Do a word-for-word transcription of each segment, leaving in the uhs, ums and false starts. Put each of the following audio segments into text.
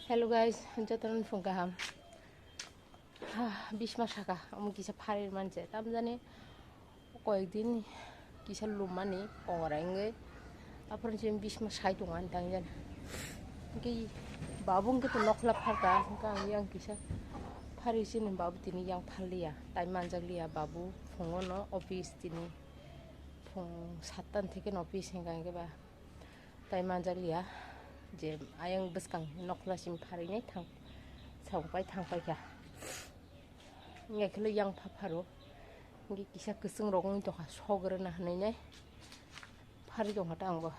Hello guys, jotono phung kaham. Ha, bisma saka, omo kisa pharir manse. Tamjani koyekdin kisa lummani kongrai wngwi. Aphuru chini bisma sai tongo ani tangjani. Hwnkhe babu hwnkhe to nokhla pharka, hwnkhe ang yang kisa phari chini babu tini yang pharliya. Tai manjakliya babu phungo no office tini. Phung satta theke no office hwnkha hwnkhe ba. Tai manjakliya je ayang bwskang nokhla simi pharinai thang, songpai thangpaikha. Wngya kheno yang pha pharo. Hwnkhe kisa kwchwng rok wngwi tongkha, sogrwna hwnwi nai. Pharwi tongkha ta angbo.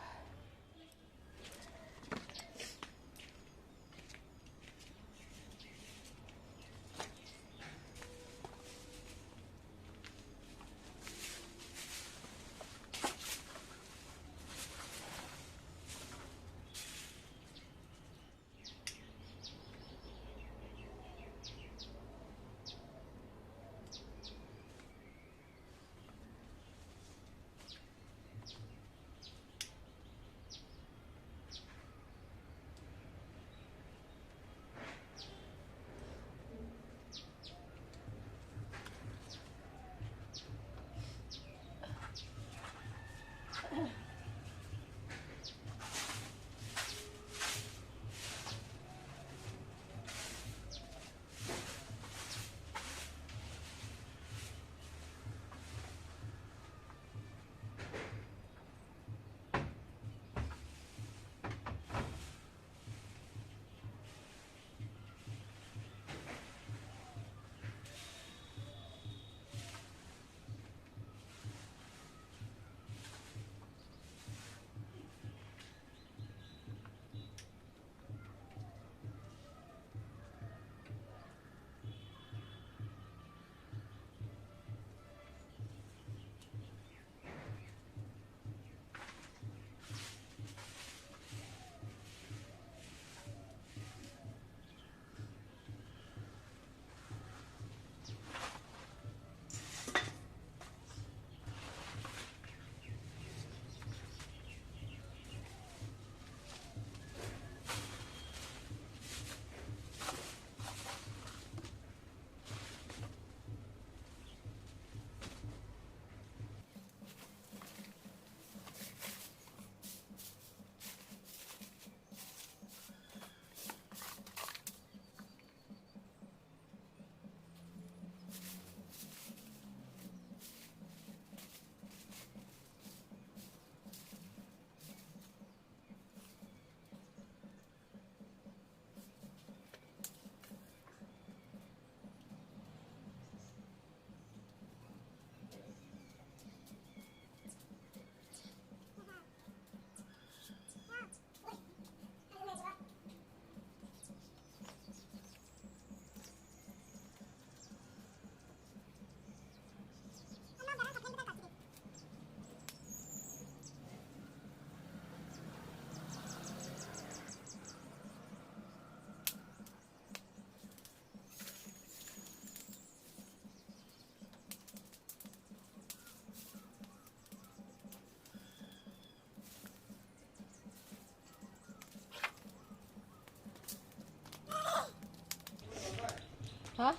Ha?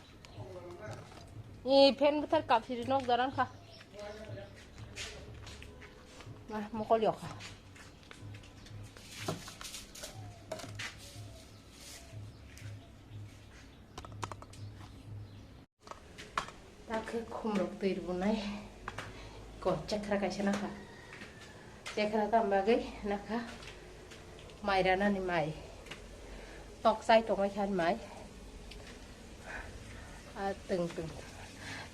Ni fan bwthar kapsiri nok daran kha. Nah, mokol yok kha. Khe khumrok twi rwnai. Ko chekra kaisa nakha. Chekra tam bagwi nakha. Mai ranani mai. Tok chai tongwi khan mai. A twng twng.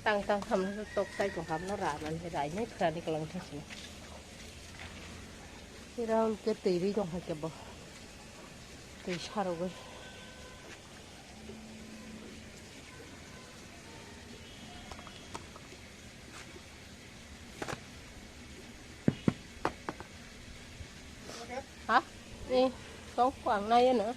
Tang tang khamno tok chai tong khamno ranani rainai phrani kwlang thang sini. Tira ke twi ri tong kha kebo. Twi sarogwi. Ha? Ni, tong kwang na yeno.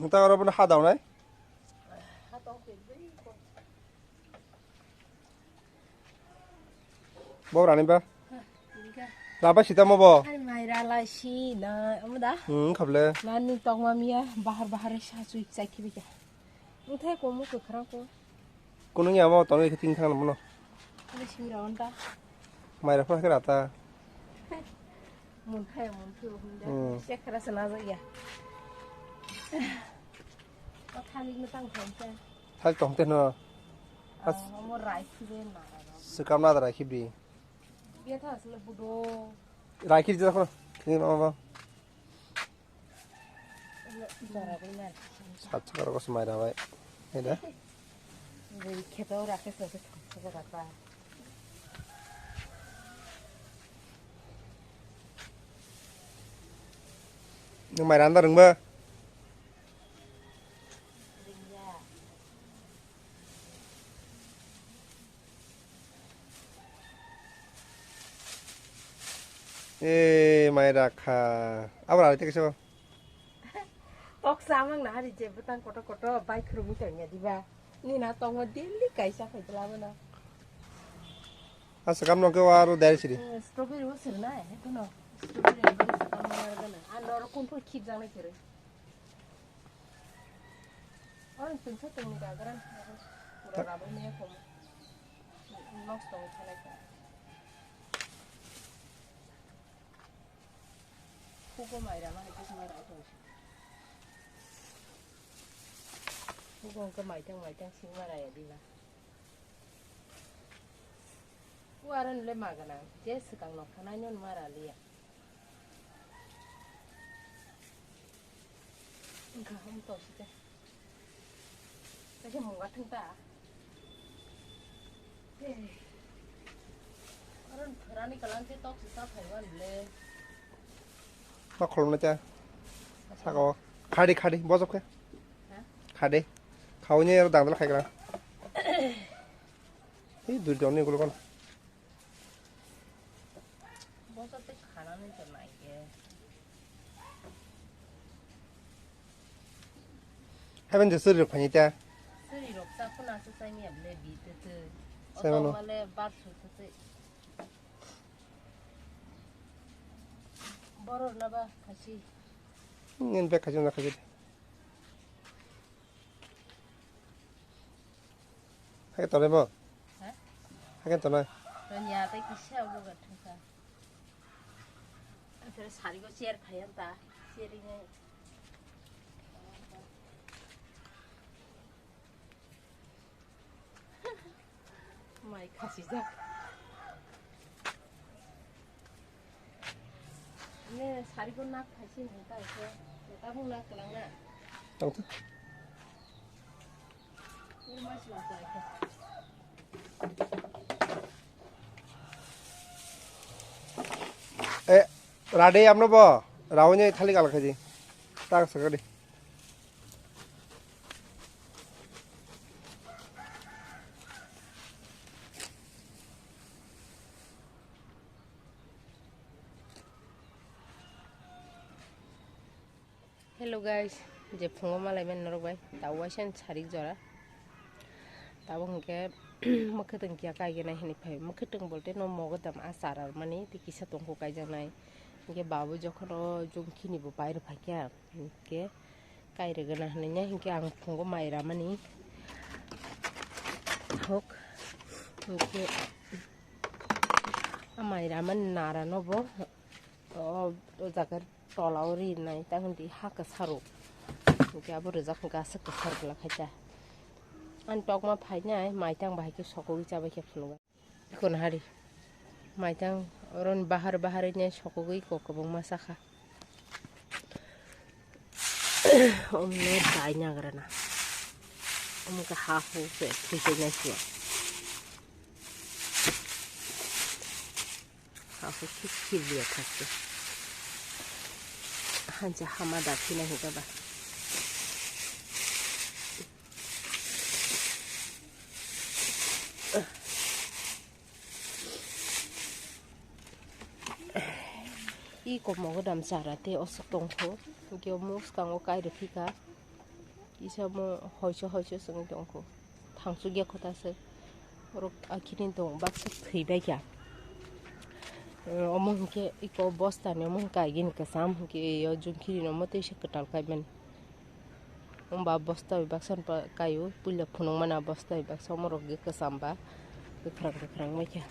Nta oro bono ha dawnai. Bo rani ba? Labai sita mo bo? Ai, mai ralai si na, omo da? Hmm, khable. Nani tongma miya, bahar bahar sa sui chai khibi kya. Muthai ko mu ko kharang ko. Kunung ya mo tong ikhe ting thang mo no. Ani sui ra onda. Mai ra phra khe rata. Muthai, muthai, hunda. Hmm. Sekra sana ja ya. O thalik no tang thang cha. Thalik tong te no. Ah, omo rai khibi na. Swkam na da rai khibi. Biya tha asle budo. Rai khibi ja ko. Ni ma ma. Jora bui na. Sat sakar ko smai ra bai. He da. Bui kheto rakhe se se sakar ka. Nwng mai randa rwngba? Rwngya. E mai rakha. Abra ari tekso. Tok samang na hari je butang koto koto bai khurumi tongya diba. Ni na tongma daily kaisa khai dala bana. Asa kam nokhe aro dari siri. Eh, strawberry o sir na, he kono. Strawberry o sir na, ma na gana. Ano ro kun pho khip jang na kiri. Orang tungsa tungni gagaran pura rabo me kom. Nosto wngkha lai kha. Hugo mai rama hai khe mai rai tong. Hugo wngkha mai tang mai tang sing ma raya diba. Uaran le magana je swkang nokha nai non ma ra liya. Wngkha hum to site. Kaisa munga thung ta. Aron thorani kalang se tok se ta phaiwan le. Ma kholom na cha. Saka o. Khadi khadi bojok khe. Ha? Khadi. Khauni ero dangdala khai kala. Hi duri dongni gulo kon. Bosa tei khanani to nai khe. Heben je suri rok phani ta. Suri rok cha phuna se chai miya ble bi te te. Sai mano. Oto male bar su te te. Boror na ba khasi. Ngen be khasi na khasi. Haikhe tonai bo? Ha? Haikhe tonai? Tonya tei kisa obo ga thungkha. Asal sari go share khayam ta, sharing ngai. Mai khasi jak. Ne sari go nak khasi nang ta se, ta mung nak lang na. Tang ta. E, rade amno bo, rauni thalik alak khaji. Tak sakadi. Hello guys, je phungo malai mani norok bai, ta waisa ni sarik jora. Tabuk hinkhe mwkhwtwng kiya kaigenai hinwi phai, mwkhwtwng bolte no mogodam achar armani tei kisa tongkho kaijaknai. Hinkhe babu jokhon o jongkhini bo pairw phaikha, hinkhe kairwgwna hinwi hinkhe ang phungo mai ramani hok, hinkhe. Amai raman nara no bo, o, o jaga tola o ri nai, ta hindi ha kwsaro. Hinkhe abo rijak hwnkhe aswk kwsar bwla khai ta. Ani tokma phainai, maitang bahai khe sokogwi chabai khe phunukgo. Ikon hari. Maitang oron bahar bahar ine sokogwi kok kwbangma sakha. Omno dai nagrana. Omo khe ha hu se thwi se nai sua. Ha hu khik khik liya thakte. Hancha hama da phina hita ba. I komo godam chara te osok tongkho, hwnkhe omo swkango kairwkhi kha, kisa omo hoicho hoicho swngwi tongkho, thangchukya kho ta se, borok akhini tong baksa thwibaikha. Omo hwnkhe iko bostani omo hwnkhe agini kwcham, hwnkhe o jungkhirino omo teisa kwtal kaimani. Wngba bosta bai baksa no kaio, puila phunukmani bosta bai baksa, omorok khe kwcham ba kwkhrang kwkhrang bai khe.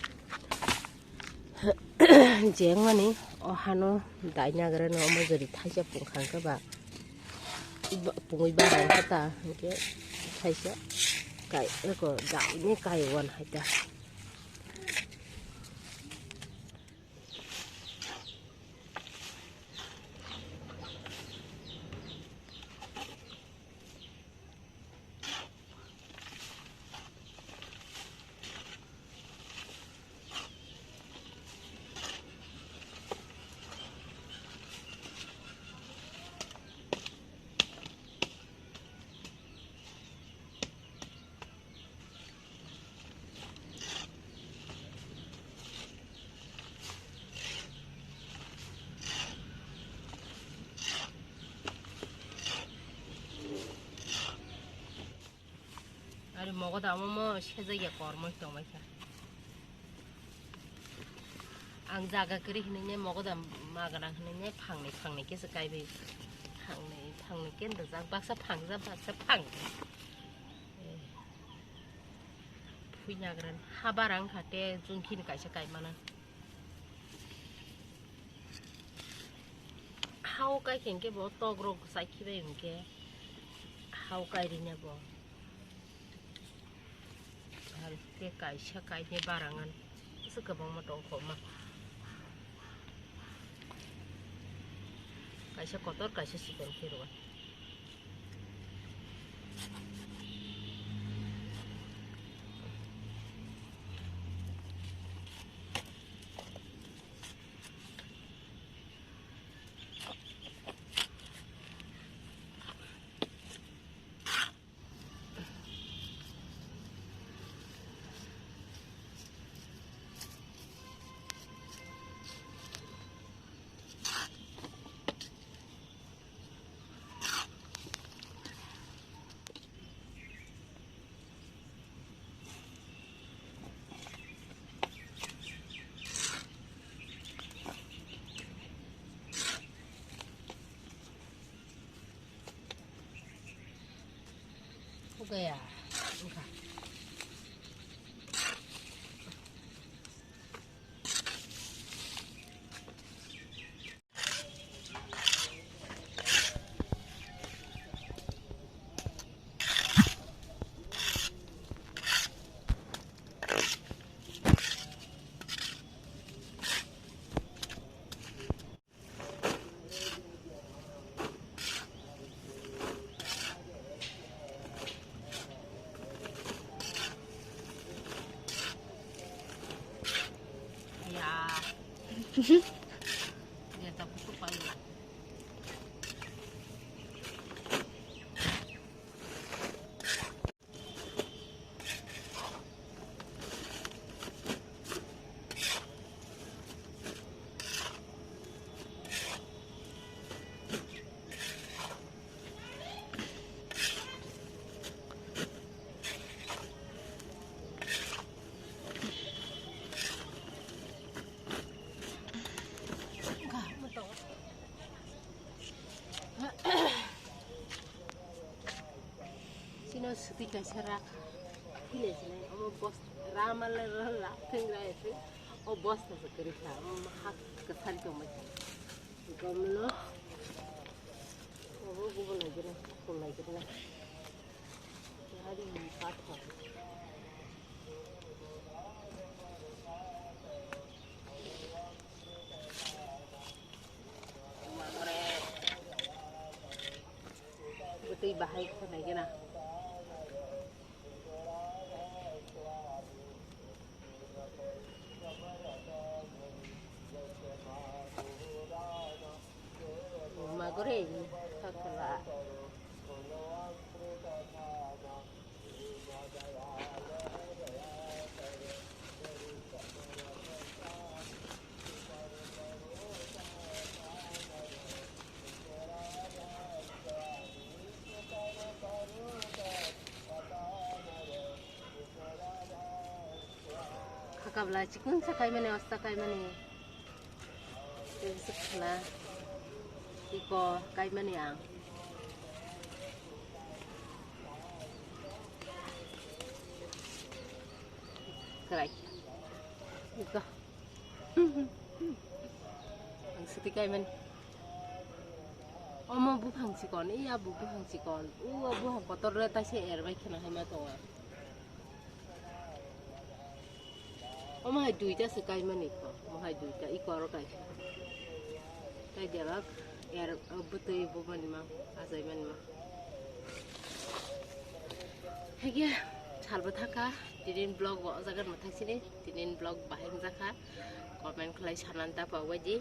Je wngmani o hano dai nagrano omo jori thaisa pungkha hwnkhe ba pungwi bara wngkha ta, hwnkhe thaisa kai eko daini kai wan hai ta. Ari mogodam omo sejak ya kormo tongbai kha. Ang jaga kwrwi hinwi ne mogodam magana hinwi ne phangni phangni khe se kaibai. Phangni phangni khe rijak baksa phangjak baksa phang. Eh. Phui nagrani ha bara wngkha te jungkhini kaisa kaimana. Hao kai khe hwnkhe bo tok rok chai khibai hwnkhe hao kai rina bo. Hwnkhe kaisa kainwi bara wngkha. Aswk kwbangma tongkho ma. Kaisa kotor kaisa sikon khe rwgwi. Hukaya. Ya. Ya, tak butuh payu. Chino suti kaisa rak. Phile sinai omo bos ramal rak theng rai theng. O bosta se kwrwi kha, o hak kwsari tongbai kha. Gomno obo gubo lai gwnang, khum lai gwnang. Hari pathor. Bwtwi bahai khwnai gena. Magore, kakala. Khakabla chikun sa kaimani, osta kaimani. Tei bwswk khna iko kaimani ang. Kwrai. Iko. Ang swtwi kaimani. Omo buphang chikon, iya bo buphang chikon. O buphang kotor le taisa erbai khna hai ma tongo. Omo hai duita se kaimani kho, omo hai duita, iko aro kaisa. Kai dialak, er, bwtwi bumani ma, achai mani ma. Hege, salbo thaka, tinin vlog bo o jaga mwthai sini, tinin vlog bahai wngjakha, comment khlai sanan ta pogbaidi,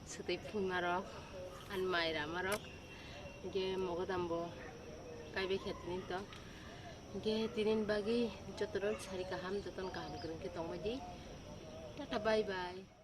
swtwi phungnarok, ani mai ramarok, hege mogodam bo kaibai khe tinin to. Hingke tinin bagwi jotono sari kaham, jotono kaham kwrwng khe tongbaidi. Tata, bye bye.